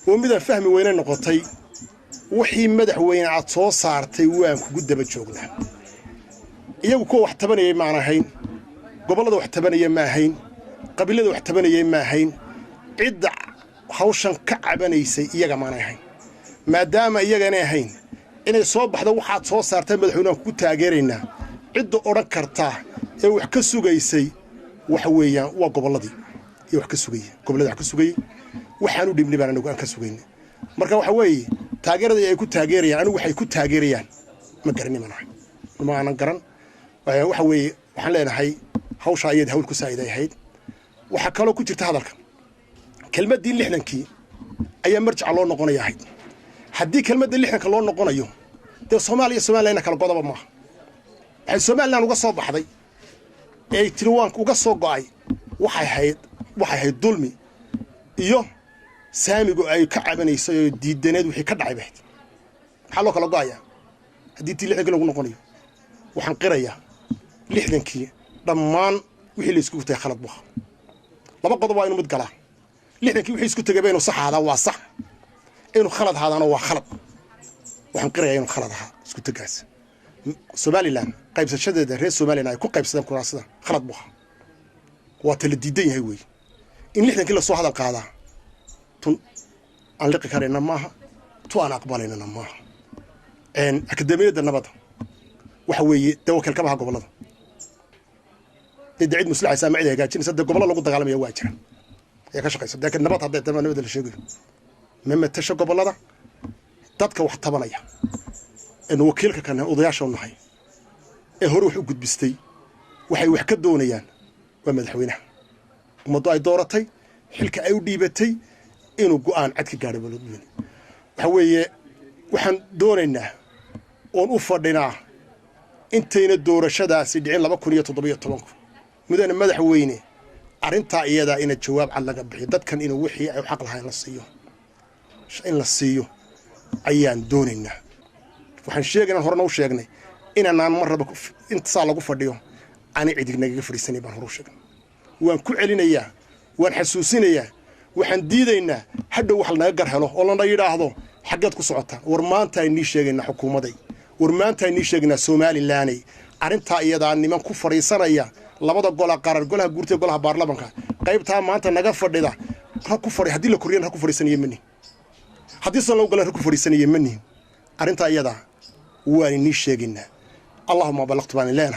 Oo midaan fahmi weyne noqotay. Wixii madaxweyne aad soo saartay waan kugu daba joognaa. Iyagu kuwa wax tabanayay maan ahayn, gobollada wax tabanaya ma ahayn, qabiilada wax tabanayay ma ahayn. Cidda hawshan ka cabanaysay iyaga maanay ahayn. Maadaama iyaganay ahayn, inay soo baxdo "Waxaad soo saartay, madaxweyne, waan kugu taageeraynaa," cidda odhan kartaa ee wax ka sugaysay waxa weeyaan waa gobolladii iyo wax ka sugaya, gobolladii wax ka sugayey. Waxaan u dhibnay baan anigu aan ka sugayna. Marka waxa weeye, taageeradii ay ku taageerayaan, anigu waxay ku taageerayaan ma garanin, maan ahay, ma aanan garan. Waxa weeye, waxaan leenahay hawshaa iyada hawl ku saa'iday ahayd. Waxaa kaloo ku jirta hadalka, kelmaddii 60-kii ayaa marjaca loo noqonaya ahayd. Haddii kelmadda 60-ka loo noqonayo, dee Soomaaliya, Somalilandna kala godoba maaha. Waxay Somaliland uga soo baxday ee ay tiri "Waan uga soo go'ay" waxay ahayd dulmi iyo saamigu ay ka cabanaysay oo diidaneed wixii ka dhacay bay ahayd. Maxaa loo kala go'ayaa haddii tii 60-kii lagu noqonayo? Waxaan qirayaa 60-kii dhammaan wixii la iskugu tagay khalad bu ahaa. Laba qodob waa inu mid galaa. 60-kii wixii isku tegay ba inuu sax ahaadaa waa sax, inuu khalad ahaadaana waa khalad. Waxaan qirayaa inuu khalad ahaa isku tegaas. Somaliland qaybsashadeeda reer Somaliland ay ku qaybsadeen kuraasada khalad bu ahaa, waa tala diidan yahay weeye. In 60-kii lasoo hadal qaadaa tun aan liqi karayna maaha, tu aan aqbalaynana maaha. Akademiyadda nabadda waxa weeye dee wakiil kamaha gobollada. Dee cid muslaxaysa ama cid hagaajinaysa, dee gobollo lagu dagaalamaya waa jira ayaa ka shaqaysa. Dee nabad hadday tahay, nabadda la sheegayo ma matasho gobollada. Dadka wax tabanaya eenu wakiilka ka nahay, odayaasha u nahay ee hore wax u gudbistay, waxay wax ka doonayaan waa madaxweynaha ummaddu ay dooratay, xilka ay u dhiibatay, inuu go'aan cad ka gaadho baa loo doonaya. Waxa weeye, waxaan doonaynaa oon u fadhinaa intayna doorashadaasi dhicin 2017-ku, mudane madaxweyne, arrintaa iyadaa ina jawaab cad laga bixiyo. Dadkan inuu wixii ay xaq lahayn la siiyo, in la siiyo ayaan doonaynaa. Waxaan sheegaynaan, horena u sheegnay, inaanaan mar raba intasaa lagu fadhiyo aanay cidig nagaga fadhiisanay baan hore u sheegnay. Waan ku celinayaa, waan xasuusinayaa. Waxaan diidaynaa hadhow wax lanaga gar helo oo lana yidhaahdo "Xaggeed ku socotaan?" War maanta aynii sheegaynaa xukuumaday, war maanta aynii sheegaynaa Somalilanay, arrintaa iyadaa niman ku fadhiisanaya labada gola qaran, golaha guurta, golaha baarlamanka, qaybtaa maanta naga fadhida ha ku fadhi. Haddii la kordhiyana ha ku fadhiisanaya manihin, haddii san lagu galan ha ku fadhiisanaya manihin. Arrintaa iyadaa waan inii sheegaynaa. Allahuma balaqtu baan leenahay.